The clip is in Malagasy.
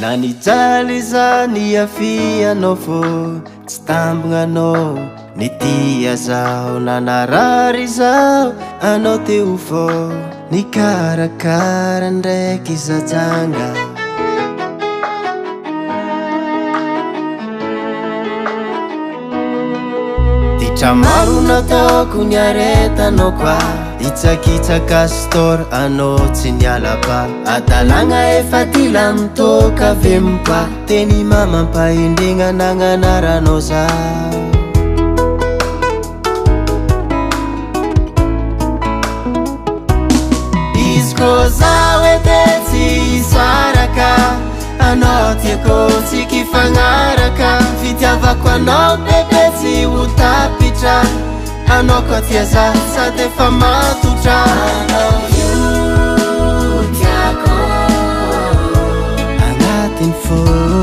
Na nijaly za niafianao fô tsy tambognanao. Nitia zaho na narary zaho anao teo fô nikarakara ndraiky za janga. Ditra maro nataoko niaretanao koa. Hitsakitsaka store anao tsy niala pa. Adalagna efa dila mitoka vempa. Teny mamampahendregna nagnanaranao za. Izy ko zaho edy tsy hisaraka. Anao tiako tsy kifagnaraka. Fitiavako anao bebe tsy ho tapitra. Anao koa tia za sady efa matotra. Anao io tiako. Agnatin'ny fo.